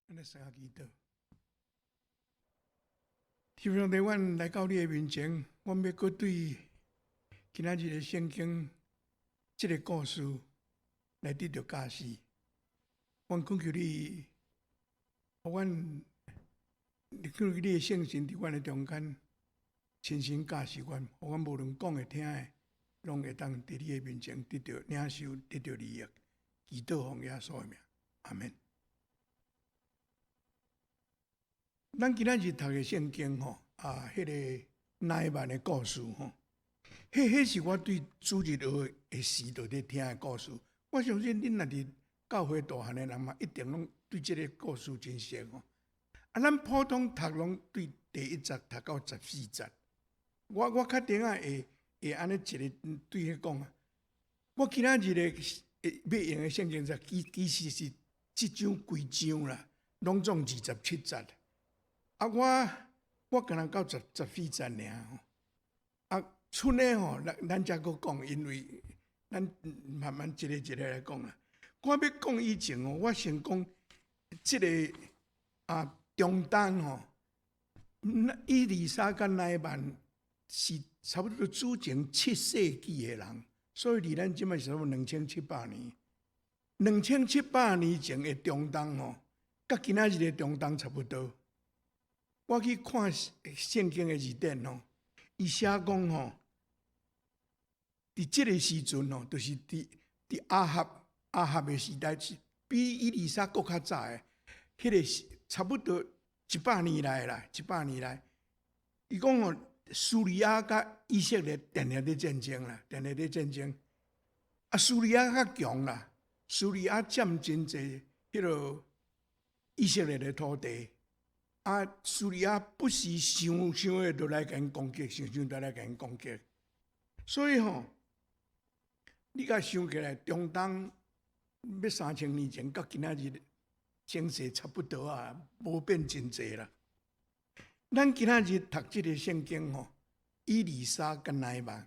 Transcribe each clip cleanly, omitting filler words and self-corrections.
咱來先祈禱。天父上帝，阮來到你的面前，阮欲閣對今仔日的聖經這个故事來得著教示。阮懇求你，予阮，懇求你的聖神佇阮的中間，親身教示阮，予阮無論講的聽的，攏會當佇你的面前得著領受，得著利益。祈禱奉耶穌的名，阿們。咱今仔日讀的聖經吼，啊，彼个乃縵的故事吼，彼是我對主日學的時就佇聽的故事。我相信恁若佇教會大漢的人嘛，一定攏對這个故事真熟吼。啊，咱普通讀攏對第一節讀到14節。我較定仔會按呢一个對彼講啊。我今仔日的欲用的聖經節，其實是這章規章啦，攏總27節。啊，我敢若到14節爾吼。啊，賰的吼，咱才閣講，因為咱慢慢一個一個來講啦。我欲講以前吼，我先講這个啊中東吼，以利沙佮乃縵是差不多主前7世紀的人，所以離咱這擺是差不多2700年。2700年前的中東吼，佮今仔日的中東差不多。我去看聖經的字典吼，伊寫講吼，佇這个時陣吼，就是佇亞合的時代，是比以利沙閣較早的，彼个是差不多一百年來啦，一百年來。伊講吼，敘利亞佮以色列定定佇戰爭啦，定定佇戰爭。啊，敘利亞較強啦，敘利亞佔真濟彼个以色列的土地。啊，敘利亞不時常常的就來共𪜶攻擊，常常就來共𪜶攻擊。所以吼，你共想起來，中東欲3000年前，佮今仔日情勢差不多啊，無變真濟啦。咱今仔日讀這个聖經吼，以利沙佮乃縵，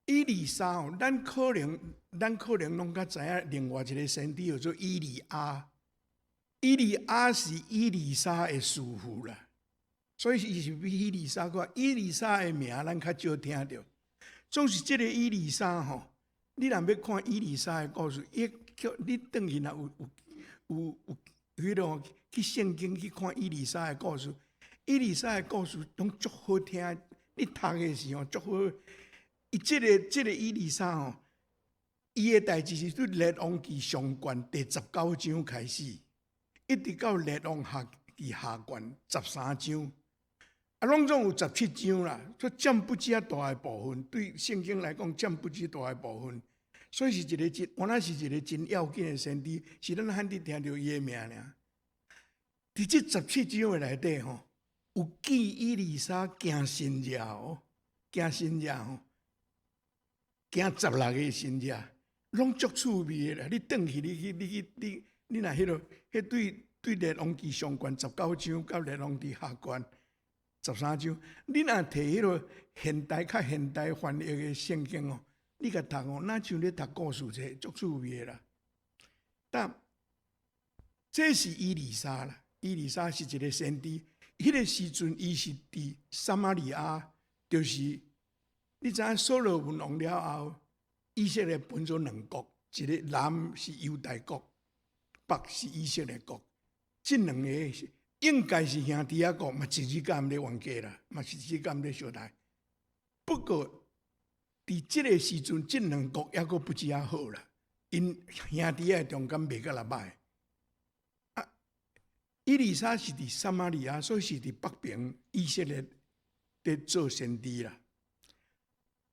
以利沙吼，咱可能攏較知影另外一个先知叫做以利亞。以利亞是以利沙的師傅啦，所以伊是比以利沙閣以利沙的名，咱較少聽著。總是這个以利沙吼，你若欲看以利沙的故事，伊叫你轉去若有彼囉去聖經去看以利沙的故事，以利沙的故事攏足好聽，你讀的時候足好。伊這个以利沙吼，伊的代誌是對列王紀上卷第19章開始，一直到列王紀下卷13章，啊，攏總有十七章啦，所以佔不止大的部分，對聖經來講佔不止大的部分，所以是一个真，原來是一个真要緊的先知，是咱罕佇聽著伊的名爾。佇這十七章的內底吼，有記以利沙行神跡哦，行神跡吼，行16个神跡，攏足趣味的啦。你轉去，你去，你去，你若彼囉，彼對列王紀上卷十九章，到列王紀下卷13章，你若提彼囉現代較現代翻譯的聖經哦，你共讀哦，若像咧讀故事冊，足趣味的啦。但這是以利沙啦，以利沙是一个先知，彼个時陣伊是佇撒瑪利亞，就是你知影所羅門亡了後，以色列分做兩國，一个南是猶大國，北是以色列國。這兩个應該是兄弟仔國，嘛一日敢咧冤家啦，嘛是一日敢咧相殺。不過佇這个時陣，這兩國猶閣不止仔好啦，𪜶兄弟仔中間袂佮來䆀。啊，以利沙是佇撒瑪利亞，所以是佇北邊以色列佇做先知啦。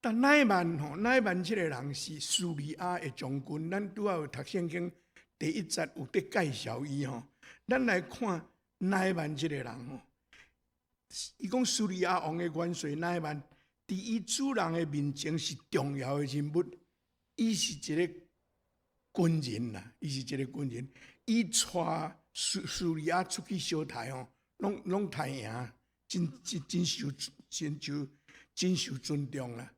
但乃縵吼，乃縵這个人是敘利亞的將軍，咱拄仔有讀聖經第一節有佇介紹伊吼。咱來看乃縵這个人吼，伊講敘利亞王的元帥乃縵，佇伊主人的面前是重要的人物，伊是一个軍人啦，伊是一个軍人，伊帶敘利亞出去相刣吼，攏刣贏，真真真受真受真受尊重啦，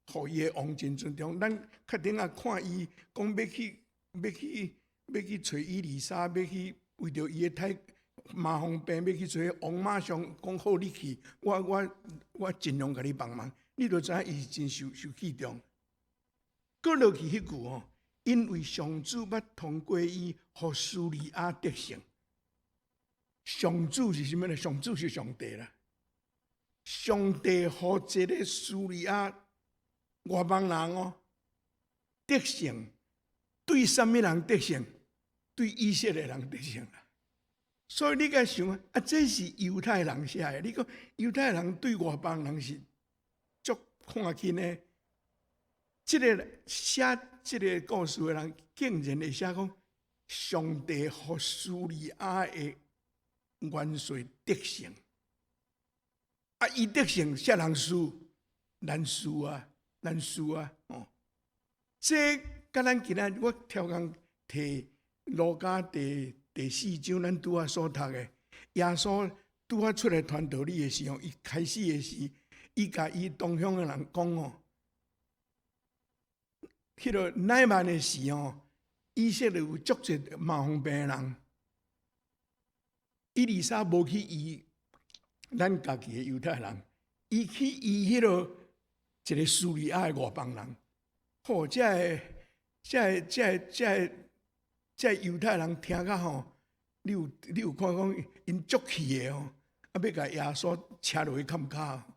予伊的王真尊重。咱較頂仔看伊講欲去欲去欲去揣以利沙，欲去為著伊的太麻風病欲去揣王，馬上講好你去，我盡量共你幫忙。你就知影伊是真受器重。閣落去彼句吼，因為上主捌通過伊，予敘利亞得勝。上主是啥物呢？上主是上帝啦。上帝予這个敘利亞外邦人哦得勝，對啥物人得勝？對以色列人得勝啦。所以你共想啊，這是猶太人寫的。你講猶太人對外邦人是足看輕的。這个寫這个故事的人，竟然會寫講上帝予敘利亞的元帥得勝。啊！伊得勝，啥人輸？咱輸啊！咱輸啊！哦，這佮咱今仔我超工提路加第四章，咱拄仔所讀的，耶穌拄仔出來傳道理的時候，伊開始的時，伊共伊同鄉的人講哦，彼个乃縵的時吼，以色列有足濟麻風病的人，以利沙無去醫咱家己的猶太人，伊去醫彼个一个敘利亞的外邦人。吼，這个猶太人聽甲吼，你有看講𪜶足氣的吼，啊，欲共耶穌車落去砍跤。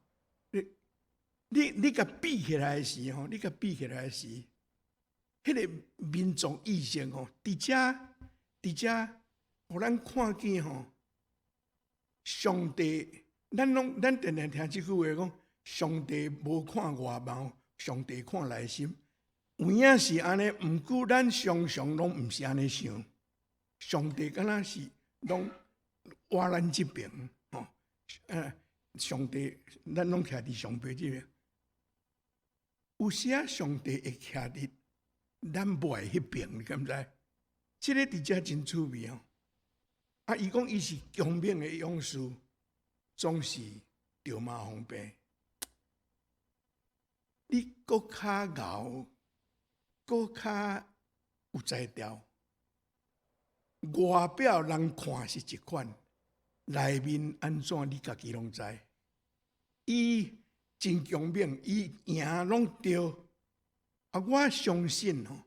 你共比起來的時吼，你共比起來的時，彼个民族意識吼，佇遮，予咱看見吼，上帝，咱定定聽這句話講，上帝無看外貌，上帝看內心。有影是按呢，毋過咱常常攏毋是按呢想。上帝敢若是攏倚咱這爿吼，上帝，咱攏徛佇上帝這爿。有時仔上帝會徛佇咱無愛彼爿，你敢知？這个佇遮真趣味哦。啊，伊講伊是強猛的勇士，總是著麻風病。你閣較𠢕，閣較有才調。外表人看是一款，內面按怎你家己攏知。伊真強猛，伊贏攏著。啊，我相信吼，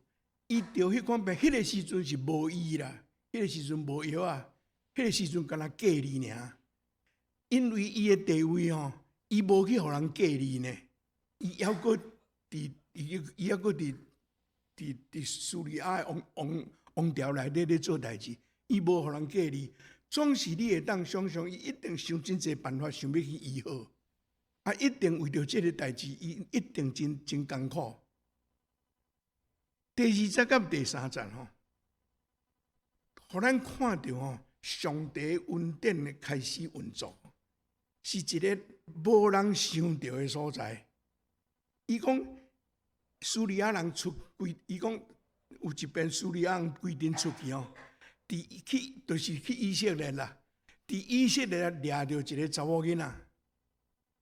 伊著彼款病，彼个時陣是無醫啦，彼个時陣無藥啊，彼个時陣敢若隔離爾。因為伊的地位吼，伊無去予人隔離呢，伊猶閣佇伊伊猶閣佇敘利亞王朝內底咧做代誌，伊無予人隔離，總是你會當想象，伊一定想真濟辦法，想欲去醫好，啊，一定為著這个代誌，伊一定真真艱苦。第二節佮第三節吼，予咱看著吼，上帝恩典的開始運作，是一个無人想著的所在。伊講敘利亞人出規，伊講有一邊敘利亞人規陣出去吼，佇去就是去以色列啦，佇以色列掠著一个查某囡仔，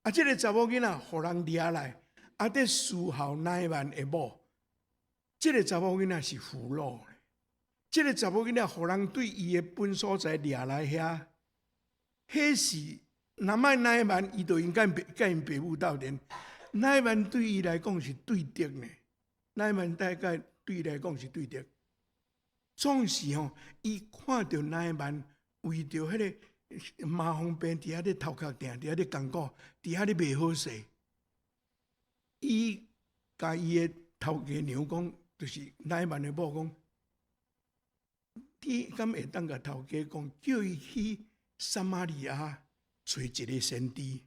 啊，這个查某囡仔予人掠來，啊，佇侍候乃縵的某，這个查某囡仔是俘虜，這个查某囡仔予人對伊的本所在掠來遐，彼是若莫乃縵，伊就應該佮𪜶爸母鬥陣。乃縵對伊來講是對敵呢，乃縵大概對伊來講是對敵。總是吼，伊看著乃縵為著彼个麻風病佇遐咧頭殼定，佇遐咧艱苦，佇遐咧袂好勢。伊共伊的頭家娘講，就是乃縵的某講，你敢會當共頭家講，叫伊去撒瑪利亞揣一个先知。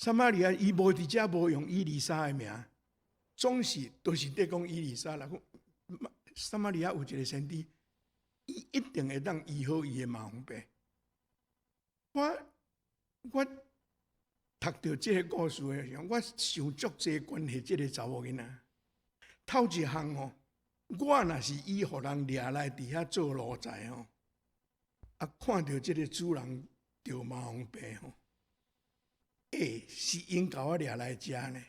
撒瑪利亞伊無佇遮無用以利沙的名，總是都是佇講以利沙啦。撒瑪利亞有一个先知，伊一定會當醫好伊的麻風病。我讀著這个故事的時候，我想足濟關係這个查某囡仔。頭一項吼，我若是伊予人掠來佇遐做奴才吼，啊，看著這个主人著麻風病吼，欸，是𪜶共我掠來遮呢？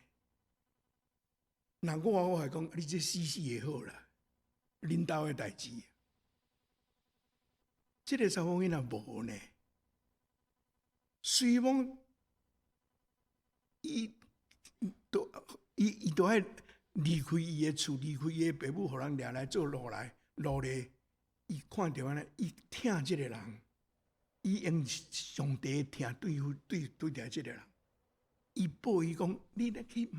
若我會講，你這死死會好啦，恁兜的代誌。這个查某囡仔無呢。雖罔伊都伊伊都愛離開伊的厝，離開伊的爸母，予人掠來做奴來奴隸。伊看著按呢，伊疼這个人，伊用上帝疼對付對對待這个人。伊報伊講：你咧去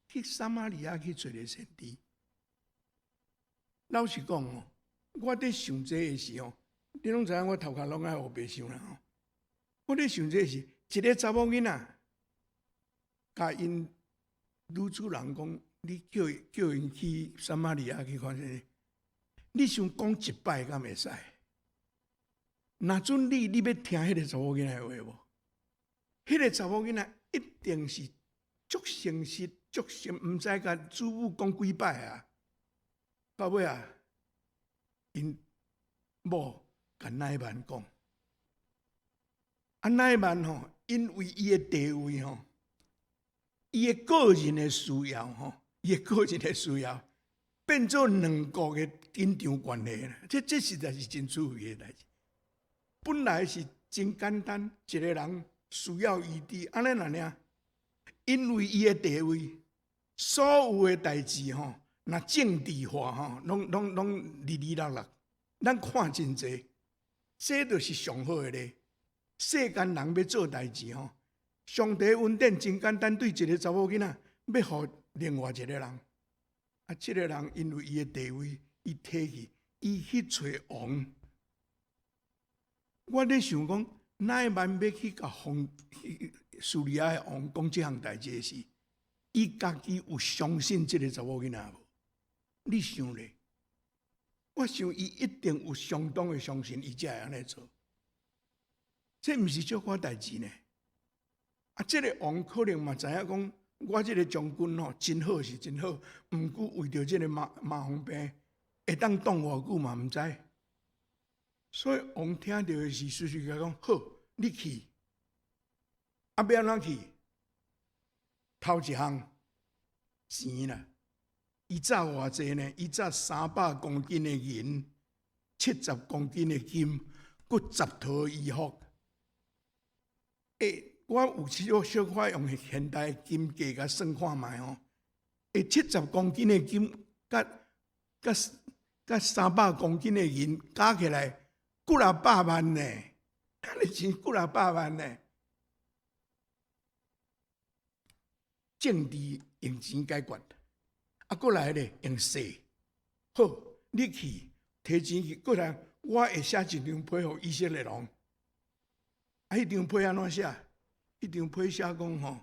去撒瑪利亞去揣一个先知。老實講哦，我佇想這个時吼，你攏知影我頭殼攏愛烏白想啦吼。我佇想這個是一个查某囡仔，共𪜶女主人講，你叫伊叫𪜶去撒瑪利亞去看啥物？你想講一擺敢會使？若準你，你欲聽彼个查某囡仔的話無？彼个查某囡仔一定是足誠實、足誠，毋知共主母講幾擺啊！到尾啊，𪜶某共乃縵講，啊乃縵吼，因為伊的地位吼，伊的個人的需要吼，伊的個人的需要，變做兩國的緊張關係啦。這這實在是真趣味的代誌。本來是真簡單，一個人需要醫治，按呢爾爾，因為伊的地位，所有的代誌吼，若政治化吼，攏攏攏離離落落，咱看真濟，這就是上好的咧。世間人欲做代誌吼，上帝恩典真簡單，對一個查某囡仔，欲予另外一個人，啊，這個人因為伊的地位，伊提去，伊去揣王。我咧想講，乃縵欲去共王敘利亞的王講這項代誌的時，伊家己有相信這個查某囡仔無？你想咧？我想伊一定有相當的相信，伊才會按呢做。這毋是小可代誌呢。啊，這個王可能嘛知影講，我這個將軍吼真好是真好，毋過為著這個麻麻風病，會當擋偌久嘛毋知。所以王聽著的是，隨隨共講好，你去。啊，欲按怎去？頭一項錢啦，伊紮偌濟呢？伊紮300公斤的銀，70公斤的金，閣10套衣服。欸，我有小小可用現代金價共算看覓吼。欸，70公斤的金，佮佮佮300公斤的銀加起來，幾若百萬呢？彼錢幾若百萬呢？政治用錢解決，啊，過來咧用勢。好，你去提錢去，過來我會寫一張批予以色列王。啊，彼張批按怎寫？彼張批寫講吼，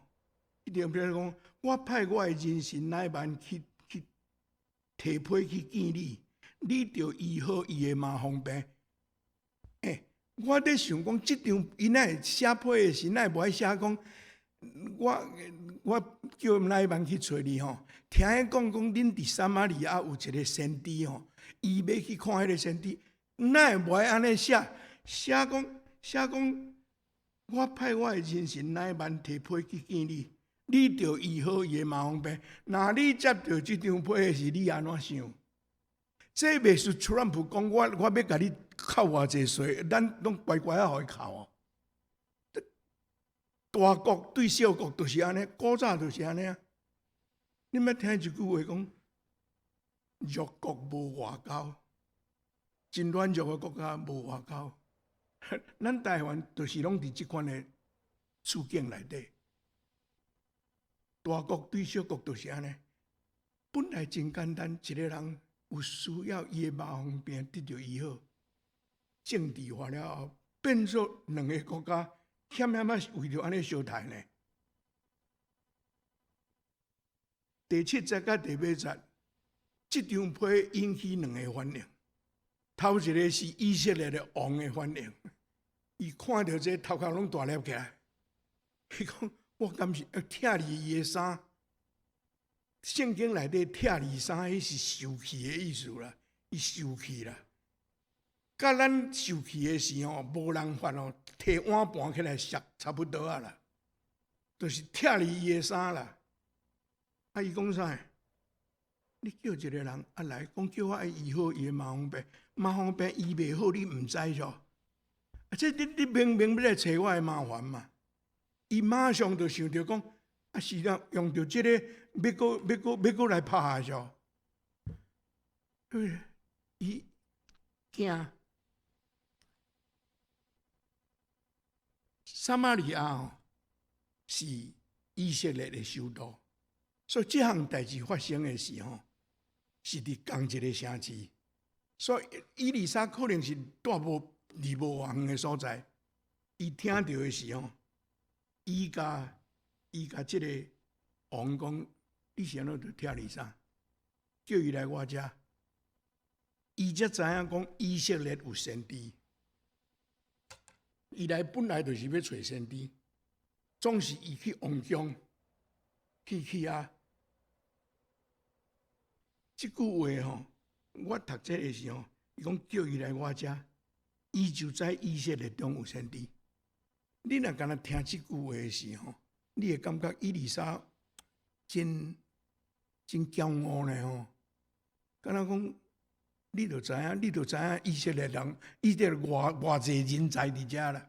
彼張批講，我派我的人臣乃縵去去提批去見你，你著醫好伊的麻風病。欸，我咧想講，這張伊若會寫批的時，哪會無愛寫講？我我叫乃縵去揣你吼，聽伊講講，恁佇撒瑪利亞有一個先知吼，伊欲去看彼個先知，哪會無愛按呢寫？寫講寫講，我派我的人臣乃縵提批去見你，你著醫好伊的麻風病。若你接著這張批的時，你按怎想？這袂輸川普講我我欲共你扣偌濟稅，咱攏乖乖仔予伊扣哦。大國對小國就是按呢，古早就是按呢啊。你捌聽一句話講，弱國無外交，真軟弱的國家無外交。咱台灣就是攏佇這款的處境內底。大國對小國就是按呢。本來真簡單，一個人有需要，伊的麻風病得著醫好，政治化了後，變做兩个國家，險險仔是為著按呢相刣呢。第七節佮第八節，這張批引起兩个反應。頭一个是以色列的王的反應，伊看著這頭殼攏大粒起來，伊講：我敢是欲拆離伊的衫？聖經內底拆離衫，彼是受氣的意思啦，伊受氣啦。佮咱受氣的時吼，無人法哦，提碗盤起來摔差不多啊啦，就是拆離伊的衫啦。啊，伊講啥？你叫一個人啊來講，叫我愛醫好伊的麻風病，麻風病醫袂好，你毋知喲？啊，這你你明明欲來揣我的麻煩嘛？伊馬上就想著講，啊是啦，用著這個欲閣欲閣欲閣來拍啊！唓，伊驚撒瑪利亞吼是以色列的首都，所以這項代誌發生的時吼，是佇仝一个城市，所以以利沙可能是蹛無離無偌遠的所在，伊聽著的時吼，伊共這个王講，你是按怎就拆伊衫？叫伊來我遮，伊才知影講以色列有先知。伊來本來就是欲揣先知，總是伊去王宮，去去啊。這句話吼，我讀這个時吼，伊講叫伊來我遮，伊就知以色列中有先知。你若干焦聽這句話的時吼，你會感覺以利沙真真驕傲呢吼，敢若講你就知影，你就知影以色列人，以色列偌偌濟人才佇遮啦。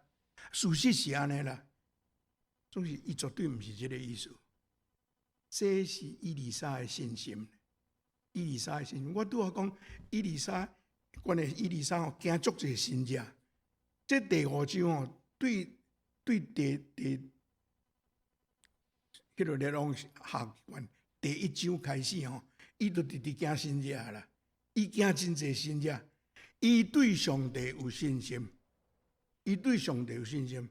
事實是按呢啦，總是伊絕對毋是這个意思。這是以利沙的信心，以利沙的信心。我拄仔講以利沙，關鍵以利沙吼，行足濟神跡。這第五章吼，對對第第，彼个列王下卷第一章開始吼，伊就直直行神跡啦。伊行真濟神跡，伊對上帝有信心，伊對上帝有信心。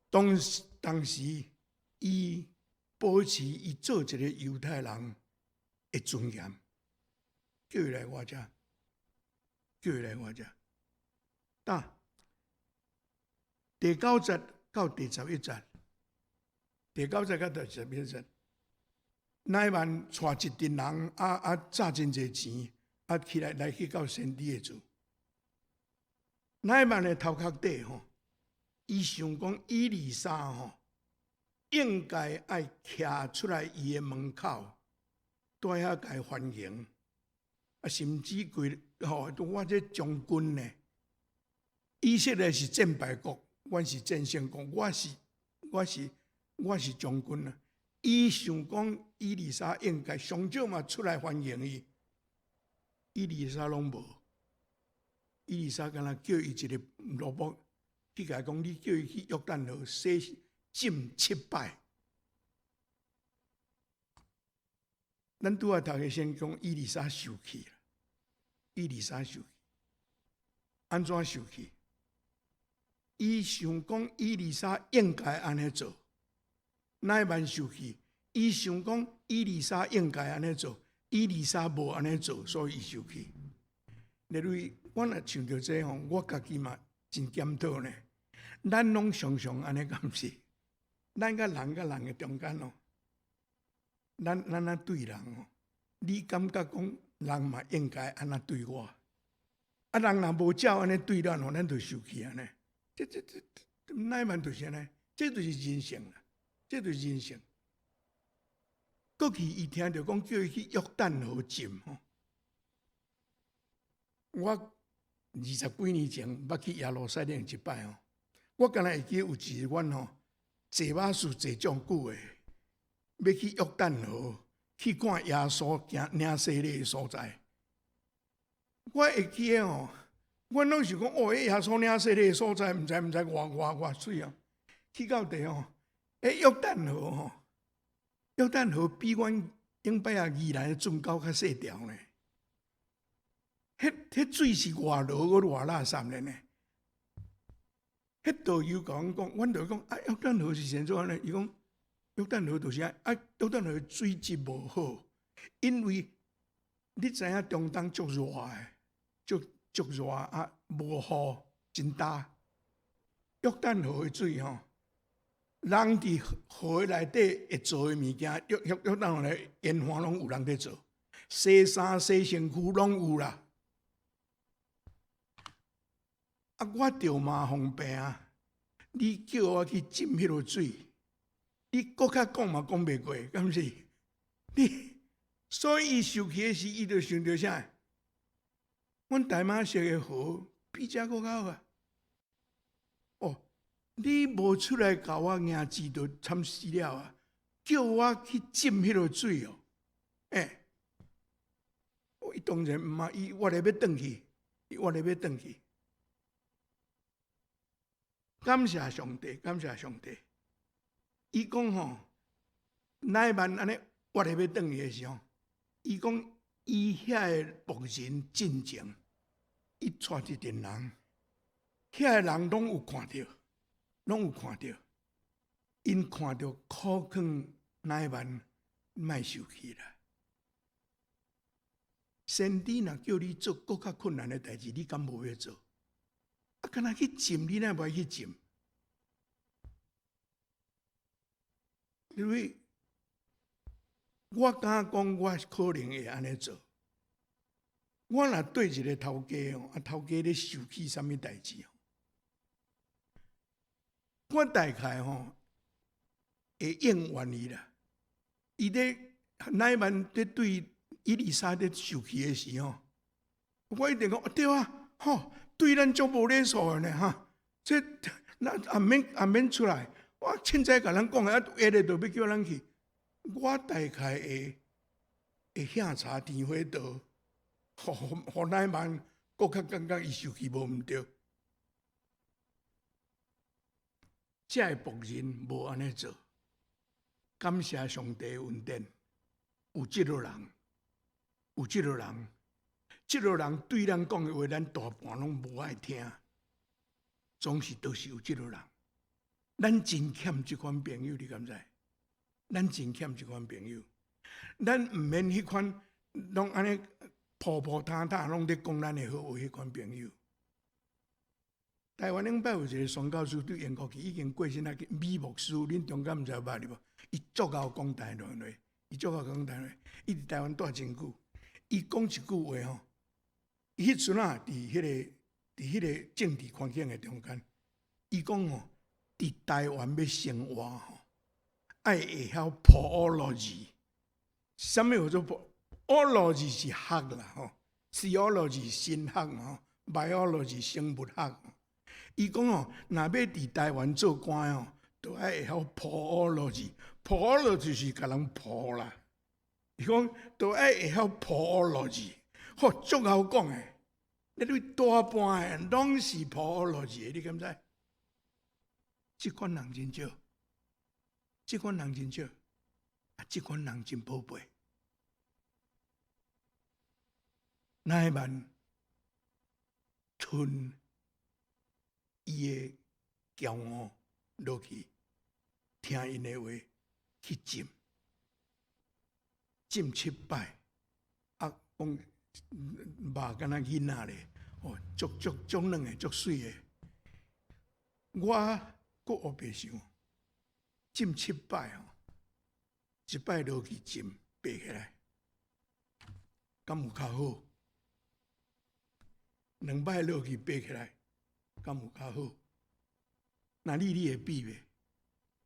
當時當時，伊保持伊做一个猶太人的尊嚴，叫伊來我遮，叫伊來我遮。噠，第九節到第十一節，第九節到第十一節，乃縵帶一陣人，啊啊，詐真濟錢，啊起來來去到先知的厝。乃縵的頭殼底吼，伊想講以利沙吼，應該愛徛出來伊的門口，蹛遐共伊歡迎，啊，甚至規吼，我這將軍呢，以色列是戰敗國，阮是戰勝國，我是我是我是將軍啊！伊想講以利沙應該上少嘛出來歡迎伊，以利沙攏無，以利沙干焦叫伊一个奴僕去共伊講，你叫伊去約旦河洗浸七擺。咱拄仔讀的先講以利沙受氣啦，以利沙受氣，按怎受氣？伊想講以利沙應該按呢做，乃縵受氣。伊想講以利沙應該按呢做，以利沙無按呢做，所以伊受氣。例如，我若想著這吼，我家己嘛真檢討呢。咱攏常常按呢敢毋是？咱佮人佮人的中間哦，咱咱按怎對人哦？你感覺講人嘛應該按怎對我？啊，人若無照按呢對咱哦，咱就受氣按呢。這這這，乃縵就是按呢？這就是人性啦，這就是人性。過去伊聽著講叫伊去約旦河浸吼，我二十幾年前捌去耶路撒冷一擺吼，我敢若會記有一日阮吼坐巴士坐足久的，欲去約旦河去看耶穌行領洗禮的所在。我會記得吼，阮攏想講哦，彼耶穌領洗禮的所在，毋知毋知偌偌偌媠啊！去到佇吼，彼約旦河吼，約旦河比阮頂擺仔宜蘭的圳溝較細條呢。彼彼水是偌濁閣偌垃圾的呢？彼導遊共阮講，阮就講啊，約旦河是按怎呢？伊講約旦河就是按啊，約旦河水質無好，因為你知影中東足熱的，足足熱啊，無雨，真焦。約旦河的水吼，人佇河內底會做的物件，約約約旦河內沿岸攏有人佇做，洗衫、洗身軀攏有啦。啊！我著麻風病啊！你叫我去浸彼落水，你閣較講嘛講袂過，敢是？你所以伊受氣的時，伊就想著啥？阮大馬色的河比這閣較好啊！哦，你無出來共我迎戰就慘死了啊！叫我去浸彼落水哦，欸，伊當然毋嘛，伊活咧欲轉去，伊活咧欲轉去。感謝上帝，感謝上帝。伊講吼，乃縵按呢活咧欲轉去的時候，伊講伊遐个僕人進前，伊帶一陣人，遐個人攏有看著，攏有看著，𪜶看著苦勸乃縵莫受氣啦。先知若叫你做閣較困難的代誌，你敢無欲做？啊，敢若去浸，你哪無愛去浸？因為我敢講，我可能會按呢做。我若對一个頭家哦，啊頭家咧受氣啥物代誌哦，我大概吼會應允伊啦。伊咧乃縵咧對以利沙咧受氣的時候，我一定講對啊，吼，對咱足無禮數的呢哈。這咱也免也免出來，我凊彩共咱講，啊，下日就欲叫咱去。我大概會會向查天火道，予予乃縵閣較感覺伊受氣無毋對。這个僕人無按呢做，感謝上帝恩典，有這落人，有這落人，這落人對咱講的話，咱大半攏無愛聽，總是都是有這落人。咱真欠這款朋友，你敢知？咱真欠這款朋友，咱毋免彼款攏按呢鋪鋪沓沓攏咧講咱的好話彼款朋友。台灣頂擺有一個宣教師對英國去，已經過身啊，米牧師，恁中間毋知有捌無？伊足𠢕講台灣話，伊足𠢕講台灣話，伊佇台灣蹛真久。伊講一句話吼，伊彼陣啊，佇彼個政治環境的中間，伊講吼，佇台灣欲生活吼，愛會曉 poology，啥物叫做 poology 是學啦吼，theology 神學吼，biology 生物學。伊講吼，若欲佇台灣做官吼，就愛會曉 poology，poology 是共人抱啦。伊講就愛會曉 poology，吼，足𠢕講的，你對大半的攏是 poology 的，你敢知？這款人真少，這款人真少，啊，這款人真寶貝。乃縵吞伊的驕傲落去，聽𪜶的話去浸，浸七擺，啊，講肉敢若囡仔咧，哦，足足足軟的，足媠的。我閣烏白想，浸七擺吼，一擺落去浸，爬起來，敢有較好？兩擺落去爬起來，敢有較好？若你你會比袂？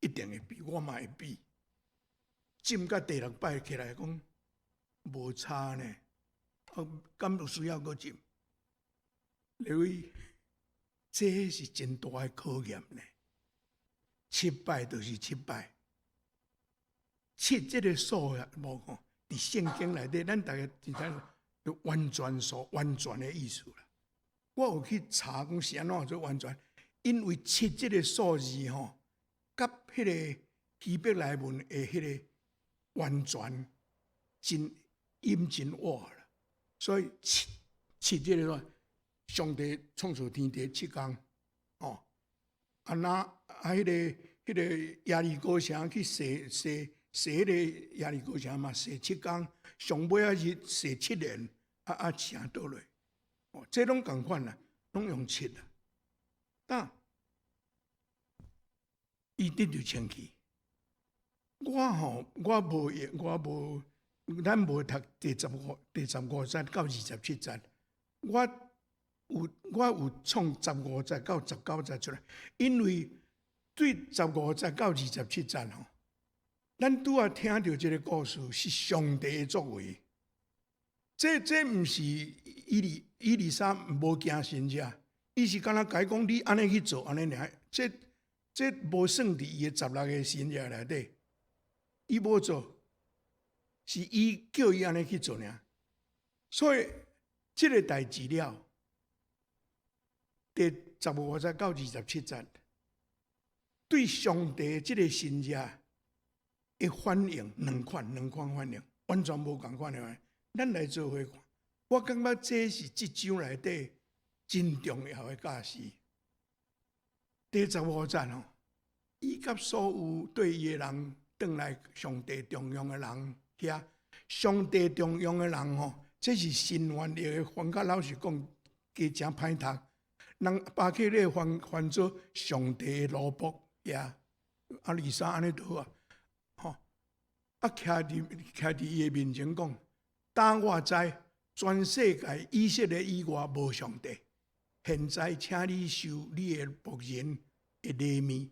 一定會比，我嘛會比。浸到第六擺起來講無差呢，啊，敢有需要閣浸？因為這是真大的考驗呢。七擺就是七擺，七這個數目吼，佇聖經內底，咱逐家真知就完全數、完全的意思啦。我有去查講是按怎做完全，因為七這個數字吼，佮彼個希伯來文的彼個完全真音真活啦，所以七七這個上帝創造天地七工，哦，啊那啊彼個彼個耶利哥城去踅踅踅彼個耶利哥城嘛，踅七工，上尾仔是踅7年，啊啊城倒落，哦，這攏仝款啦，攏用七啦，但伊得著清氣。我吼，我無用，我無，咱無讀第15節到27節。我有我有創十五節到19節出來，因為對十五節到27節吼，咱拄仔聽著這个故事是上帝的作為。這毋是以利沙無驚神者，伊是敢若共伊講你按呢去做，按呢爾。這這無算佇伊的十六个神跡內底，伊無做，是伊叫伊按呢去做爾。所以這个代誌了，第15節到27節，對上帝這个神跡的反應，兩款兩款反應，完全無仝款的。咱來做伙看，我感覺這是這章內底真重要的教示。第十五節吼，伊佮所有綴伊的人，轉來上帝重用的人遐，上帝重用的人吼，這是新翻譯的翻較老實講，加誠歹讀。人巴克禮翻翻做上帝的奴僕遐，啊，以利沙按呢就好啊，吼，啊，徛佇伊的面前講，當我知全世界以色列以外無上帝，現在請你收你的僕人的禮物。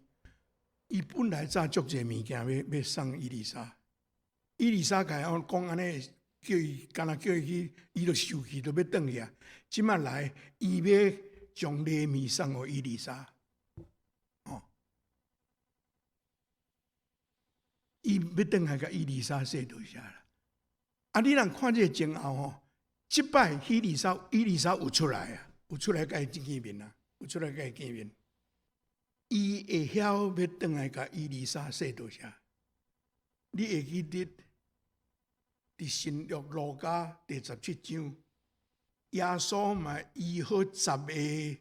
伊本來早足濟物件欲送以利沙，以利沙共伊講按呢，叫伊敢若叫伊去，伊就受氣，就欲轉去啊。這擺來，伊欲將禮物送予以利沙，哦，伊欲轉來共以利沙說多謝啦。啊，你若看這个前後吼，這擺以利沙，以利沙有出來啊，有出來共伊見面啊，有出來共伊見面。伊會曉欲轉來共以利沙說多謝。你會記得佇新約路加第17章，耶穌嘛醫好十個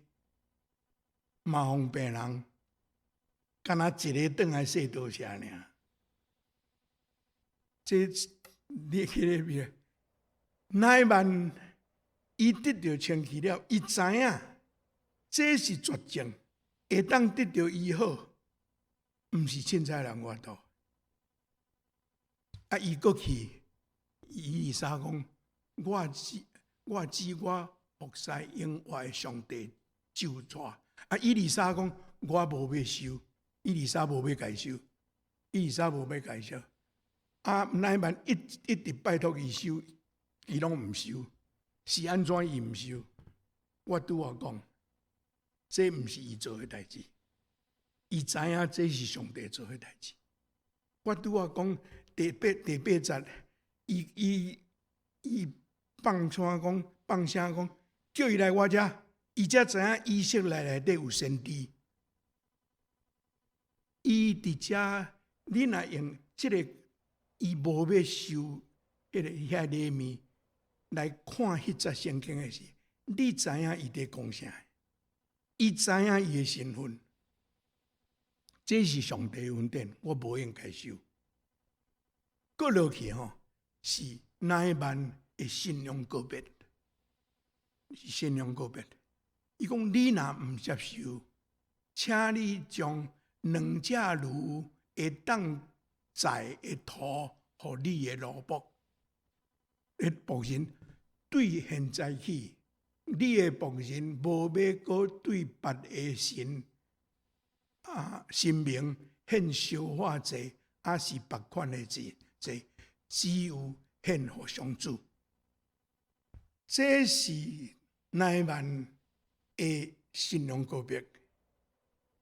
麻風病人，敢若一个轉來說多謝爾。這你彼個邊，乃縵伊得著清氣了，伊知影這是絕症，會當得著醫好，毋是凊彩人有法度。啊，伊閣去，以利沙講：我指我指我服侍永活的上帝咒詛。啊，以利沙講：我無欲收，以利沙無欲共收，以利沙無欲共收。啊，乃縵一一直拜託伊收，伊攏毋收。是按怎伊毋收？我拄仔講，這毋是伊做的代誌，伊知影這是上帝做的代誌。我拄仔講第八節，伊伊伊放聲講，放聲講，叫伊來我遮，伊才知影以色列內底有先知。伊佇遮，你若用這个，伊無欲收彼个遐禮物來看彼節聖經的時，你知影伊佇講啥？伊知影伊的身份，這是上帝恩典，我無應該收。閣落去吼，是乃縵的信仰告別，信仰告別。伊講你若毋接受，請你將兩隻驢會當載的塗予你的奴僕的僕人，對現在起，你的僕人無欲閣對別的神啊神明獻燒化祭，抑是別款的祭祭，只有獻予上主。這是乃縵的信仰告別。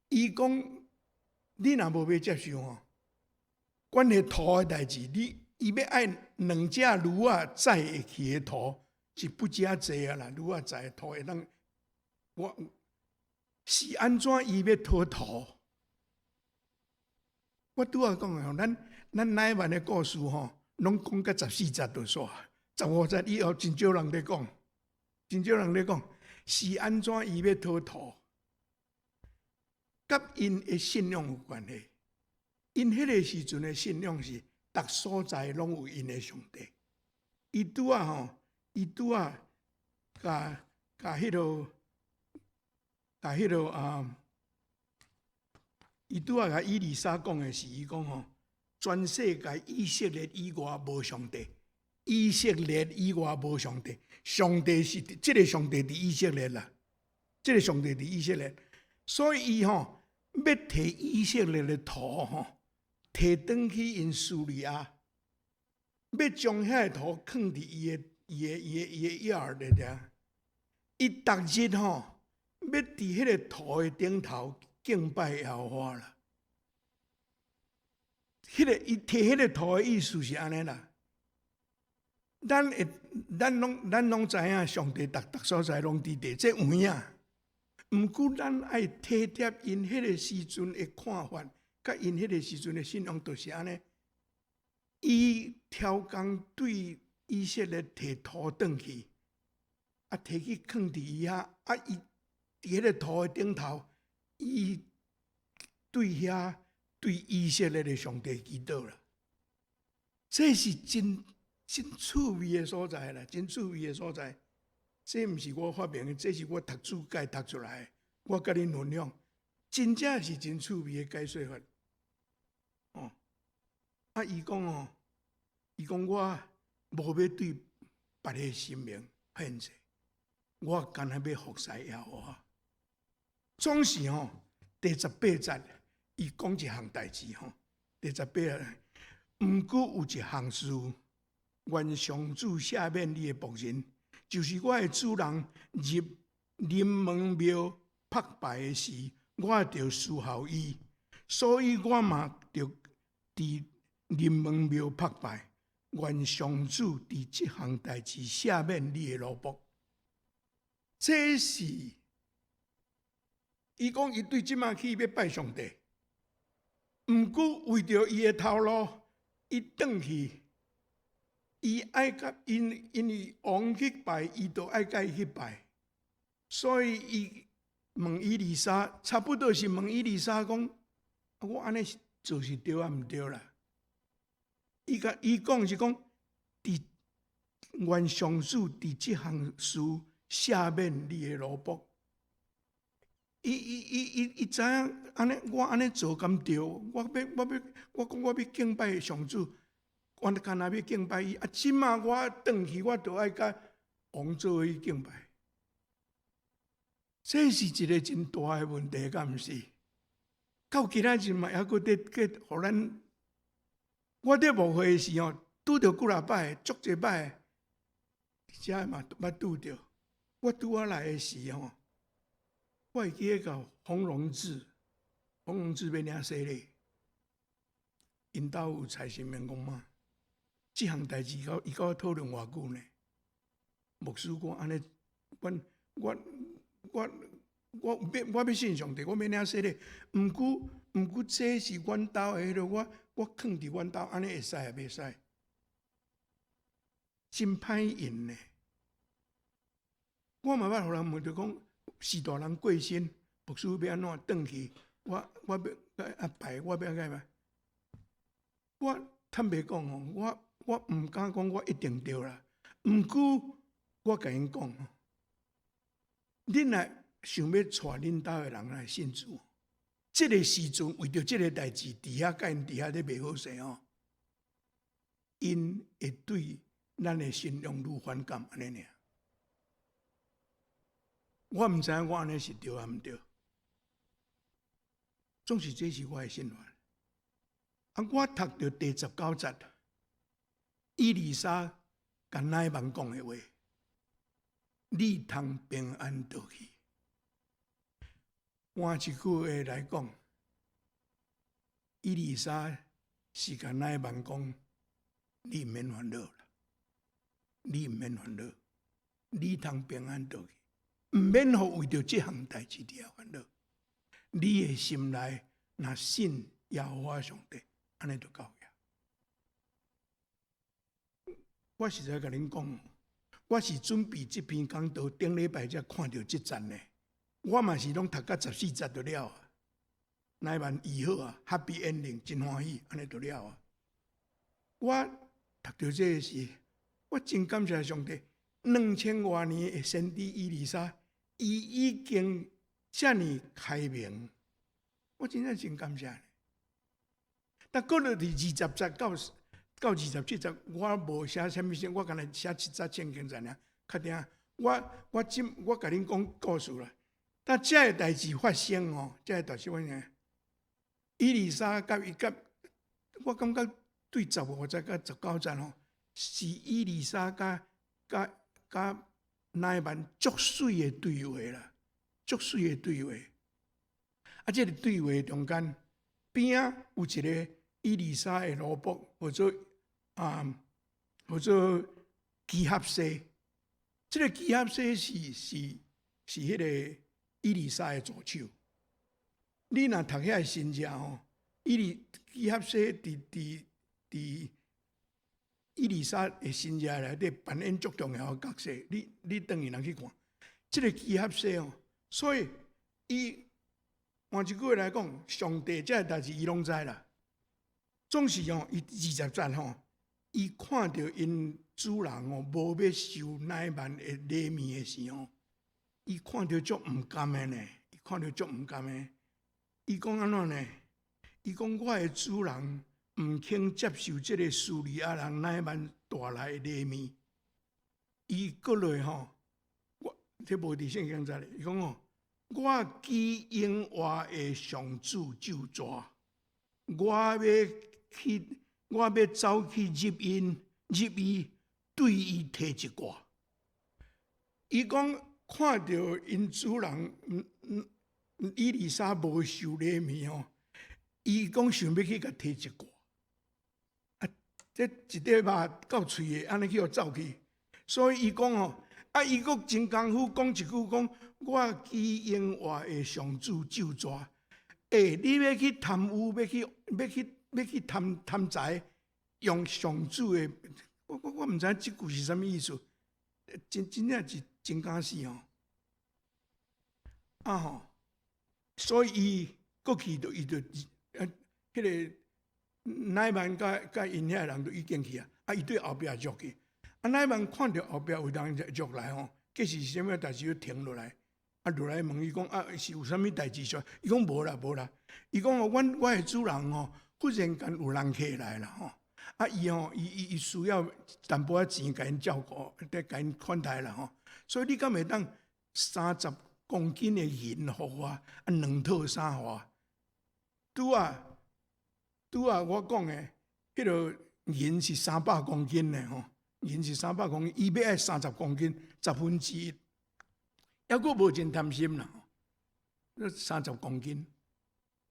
伊講，你若無欲接受吼，關係塗的代誌，你伊欲愛兩隻驢仔載會去的塗，是不止濟啊啦，驢仔載的塗會當，我是按怎伊欲討塗？我拄仔講的吼，咱咱乃縵的故事吼，攏講到十四節就煞，15節以後真少人咧講，真少人咧講，是按怎伊欲討塗？佮𪜶的信仰有關係。𪜶彼个時陣的信仰是，逐所在攏有𪜶的上帝。伊拄仔吼，伊拄仔共共彼落，共彼落啊，伊拄仔共以利沙講的是，伊講吼，全世界以色列以外無上帝，以色列以外無上帝，上帝是這个上帝佇以色列啦，這个上帝佇以色列，所以伊吼欲提以色列的塗吼，提轉去𪜶敘利亞，欲將遐个塗囥佇伊的伊的伊的伊的 yard 裡遮，伊逐日吼欲佇彼个塗的頂頭敬拜耶和華啦。彼个伊提彼个圖的意思是按呢啦。咱會，咱攏知影上帝逐逐所在攏佇地，這有影。毋過咱愛體貼𪜶彼个時陣的看法，佮𪜶彼个時陣的信仰，就是按呢。伊超工對以色列提土轉去，啊，提去囥佇伊遐，啊，伊佇彼个土的頂頭，伊對遐對以色列的上帝祈禱啦。這是真真趣味的所在啦，真趣味的所在。這毋是我發明的，這是我讀注解讀出來的。我共恁分享，真正是真趣味的解說法。哦，啊，伊講哦，伊講我無欲對別个神明獻祭，我干焦欲服侍耶和華。總是吼，第十八節，伊講一項代誌吼。第十八節，毋過有一項事，願上主赦免你的僕人，就是我的主人入臨門廟覆拜的時，我著侍候伊，所以我嘛著佇臨門廟覆拜。願上主佇這項代誌赦免你的奴僕。這是伊講，伊對這馬去欲拜上帝，毋過為著伊的頭路，伊轉去，伊愛佮𪜶，因為王去拜，伊就愛佮伊去拜，所以伊問以利沙，差不多是問以利沙講：我按呢做是對抑毋對啦？伊共伊講是講，佇願上主佇這項事赦免你的奴僕。伊伊伊伊伊知影按呢，我按呢做敢對？我欲我講我欲敬拜上主，我干焦欲敬拜伊。啊，這馬我轉去，我就愛佮王做伙去敬拜。這是一個真大的問題，敢毋是？到今仔日嘛，猶閣佇閣予咱。我佇牧會的時候，拄著幾若擺，足濟擺，遮嘛捌拄著。我拄仔來的時吼，我會記得個洪榮志，洪榮志欲領洗禮，𪜶兜有蔡神明公媽，這項代誌伊佮我討論偌久呢？牧師我按呢，阮我我我欲我欲信上帝，我欲領洗禮，毋過這是阮兜的彼个，我囥佇阮兜，按呢會使抑袂使？真歹用呢。我嘛捌予人問著講，序大人過身，牧師欲按怎轉去？我欲啊拜，我欲按怎拜？我坦白講吼，我毋敢講我一定對啦。毋過我共𪜶講，恁若想欲帶恁兜的人來信主，這个時陣為著這个代誌，佇遐佮𪜶佇遐咧袂好勢吼，𪜶會對咱的信仰愈反感按呢爾。我毋知影我按呢是對抑毋對，總是這是我的想法。啊，我讀著第十九節，以利沙共乃縵講的話，你通平安倒去。換一句話來講，以利沙是共乃縵講，你毋免煩惱啦，你毋免煩惱，你通平安倒去，毋免予為著這項代誌佇遐煩惱。你的心內若信耶和華上帝，按呢就夠了。我實在共恁講，我是準備這篇講道，頂禮拜才看著這節呢。我嘛是攏讀到十四節就了啊。乃縵醫好啊，Happy ending，真歡喜，按呢就了啊。我讀著這个時，我真感謝上帝，兩千外年的先知以利沙，伊已經遮爾開明，我真正真感謝。但過落佇二十節到27節，我無寫啥物事，我干焦寫七節聖經在爾，確定。我真我共恁講故事啦。但這个代誌發生哦，這个代誌發生，以利沙佮伊佮，我感覺對十五節佮十九節吼，是以利沙佮佮佮乃縵足媠的對話啦，足媠的對話。啊，這个對話中間邊仔有一個以利沙的奴僕，號做啊，號做基哈西。這個基哈西是彼個以利沙的助手。你若讀遐神跡吼，以利基哈西佇以利沙的神跡內底扮演足重要的角色。你轉去人去看，這個基哈西吼，所以伊換一句話來講，上帝這个代誌伊攏知啦。總是吼，伊20節吼，伊看著𪜶主人吼無欲受乃縵的禮物的時候，伊看著足毋甘的呢，伊看著足毋甘的。伊講按怎呢？伊講我的主人毋肯接受這個敘利亞人乃縵帶來的禮物。伊閣落吼，我這無佇聖經載咧。伊講吼，我記永活的上主咒詛，我欲去，我欲走去入𪜶入伊，對伊提一卦。伊講看著𪜶主人，以利沙無受禮物吼，伊講想欲去共提一卦。啊，這一塊肉夠喙的，按呢去予走去。所以伊講吼，啊，伊閣真功夫講一句講，我記永活的上主咒詛。欸，你欲去貪污，欲去貪財，用上主的，我毋知影這句是啥物意思，真正是真敢死吼。啊吼，所以伊閣去就伊就啊，彼個乃縵佮𪜶遐人都已經去啊，啊，伊對後壁入去，啊，乃縵看著後壁有人入來吼，計是啥物代誌就停落來，啊，落來問伊講啊，是有啥物代誌說？伊講無啦無啦，伊講哦，阮我的主人吼，忽然間有人客來啦吼，啊，伊吼，伊需要淡薄仔錢共𪜶照顧，得共𪜶款待啦吼，所以你敢會當30公斤的銀予我，啊，兩套衫予我，拄仔我講的，彼個銀是300公斤的吼，銀是三百公斤，伊欲愛三十公斤，1/10，猶閣無真貪心啦，三十公斤，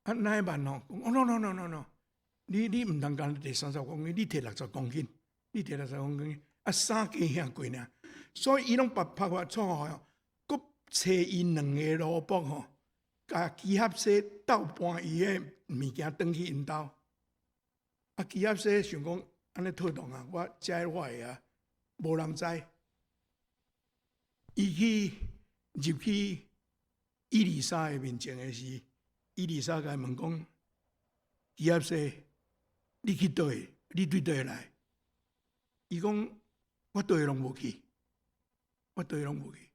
啊，乃縵吼，哦，no no no no no，你毋通干焦提三十公斤，你提六十公斤，你提六十公斤，啊，衫加遐貴爾，所以伊攏白拍發錯吼，閣揣伊兩个奴僕吼，共基哈西斗搬伊的物件轉去𪜶兜。啊，基哈西想講按呢妥當啊，我這我的啊，無人知。伊去入去以利沙的面前的時，以利沙共伊問講：基哈西，你去佗位？你對佗位來？伊講我佗位攏無去，我佗位攏無去。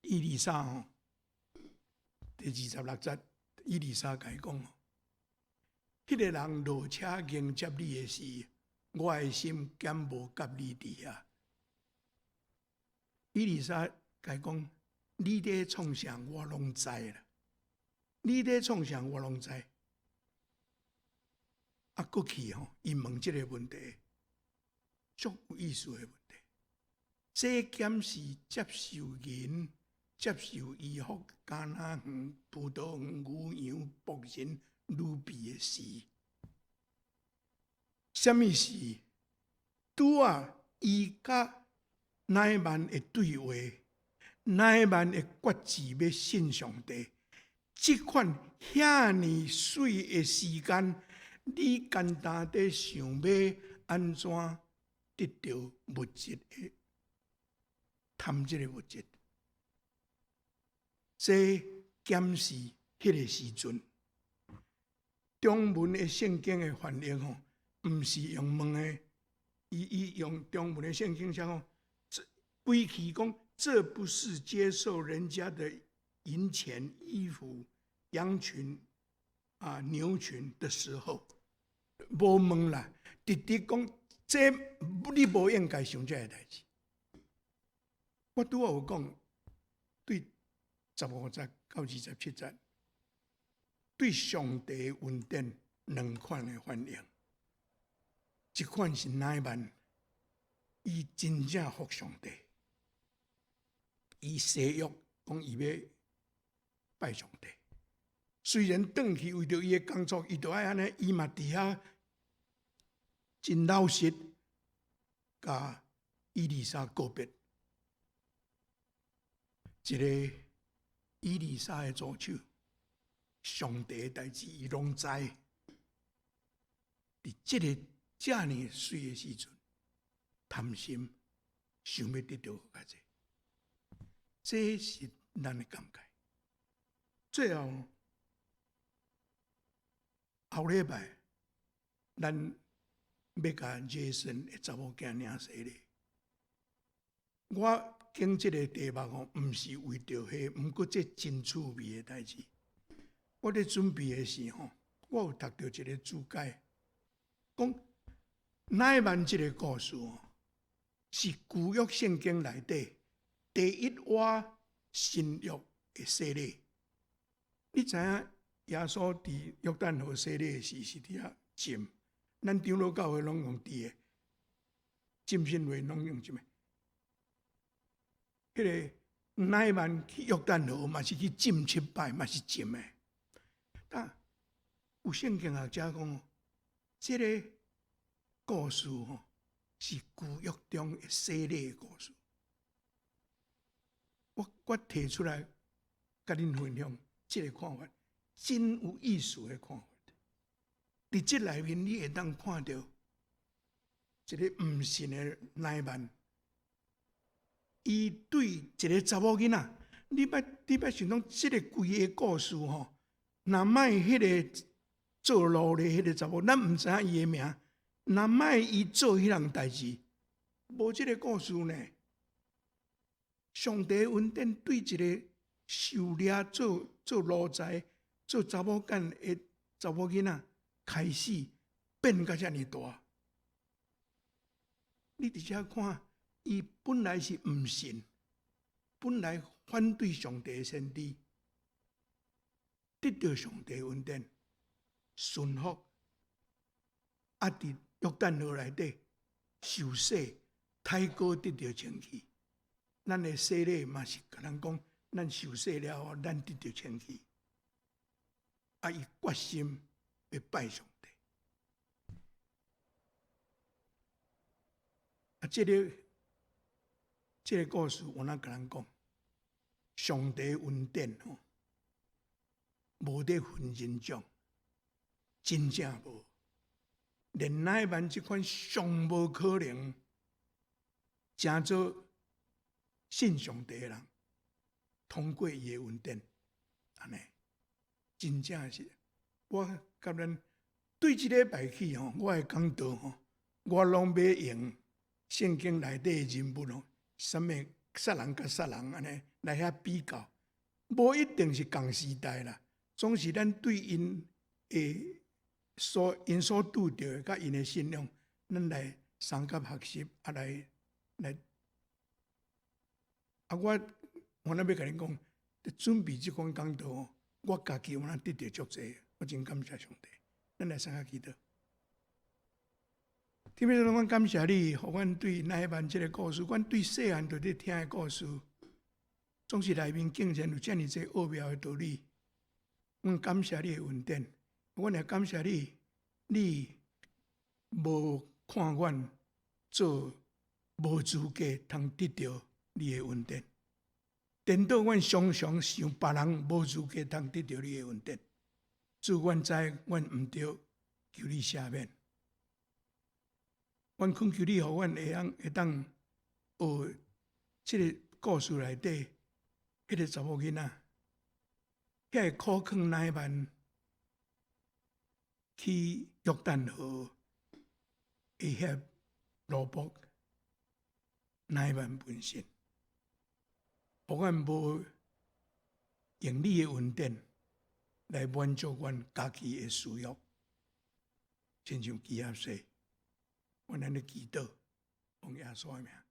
以利沙吼，第26節，以利沙共伊講：彼個人落車迎接你的時，我的心敢無佮你佇遐？以利沙共伊講：你佇創啥，我攏知啦。你佇創啥，我攏知。啊，閣去吼，伊問這個問題，足有意思的問題。這敢是接受銀、接受衣服、橄欖園、葡萄園、牛羊、僕人、奴婢的時？啥物事？拄仔伊佮乃縵的對話，乃縵的決志欲信上帝，這款遐爾媠的時間，你簡單佇想欲按怎得著物質的貪這个物質？這敢是彼个時陣？中文的聖經的翻譯吼，毋是用問的，伊用中文的聖經寫講，這規氣講，這不是接受人家的銀錢、衣服、羊群啊、牛群的時候，無問啦，直直講，這你無應該想這个代誌。我拄仔有講，對15節到27節，對上帝恩典兩款的反應，一款是乃縵，伊真正服上帝，伊誓約講伊欲拜上帝。雖然轉去為著伊的工作，伊著愛按呢，伊嘛佇遐真老實，共以利沙告別。一个以利沙的助手，上帝的代誌伊攏知。佇這个遮爾媠的時陣，貪心想欲得著閣較濟，這是咱的尷尬。最後後禮拜，咱欲共 Jason 的查某囝領洗禮。我揀這个題目吼，毋是為著彼，毋過這真趣味的代誌。我咧準備的時吼，我有讀著一个注解，講乃縵這个故事吼，是舊約聖經內底第一倚新約的洗禮。你知影耶穌佇約旦河洗禮的時，是佇遐浸。咱長老教會攏用佇的浸信會攏用什麼？彼个乃縵去約旦河嘛是去浸七擺，嘛是浸的。但有聖經學者講，這个故事吼是舊約中的洗禮的故事。我提出來共恁分享這个看法，真有意思的看法。佇這內面，你會當看著一个毋信的乃縵，伊對一个查某囡仔，你捌想講這个規个故事吼，若莫彼个做奴隸彼个查某，咱毋知影伊的名，若莫伊做彼項代誌，無這个故事呢。上帝恩典對一个受掠做奴才、做查某囝的查某囡仔，開始變甲遮爾大。你佇遮看，伊本來是毋信，本來反對上帝的先知，得著上帝恩典，順服，啊！佇約旦河內底受洗，太過得著清氣。咱的洗禮嘛是共咱講，咱受洗了後，咱得著清氣。啊！伊決心欲拜上帝。啊！這个故事，我若共咱講，上帝恩典吼，無咧分人種，真正無。連乃縵這款上無可能成做信上帝的人，通過伊的恩典，按呢，真正是我共咱對這禮拜起吼，我的講道吼，我攏欲用聖經內底的人物吼，啥物殺人佮殺人按呢來遐比較，無一定是仝時代啦，總是咱對𪜶的所拄著的佮𪜶的信仰，咱來相佮學習，啊來來。啊，我若欲共恁講，佇準備這款講道吼，我家己有哪得著足濟，我真感謝上帝。咱來相佮祈禱。天父，阮感謝你，予阮對乃縵這个故事，阮對細漢就佇聽的故事，總是內面竟然有遮爾濟奧妙的道理。阮感謝你的恩典，阮也感謝你，你無看阮做無資格通得著你的恩典。顛倒阮常常想別人無資格通得著你的恩典。主，阮知阮毋對，求你赦免。阮懇求你，予阮會當學這个故事內底彼个查某囡仔，遐个苦勸乃縵去約旦河的遐奴僕乃縵本身，予阮無用你的恩典來滿足阮家己的私欲，親像基業說，阮按呢祈禱，奉耶穌的名。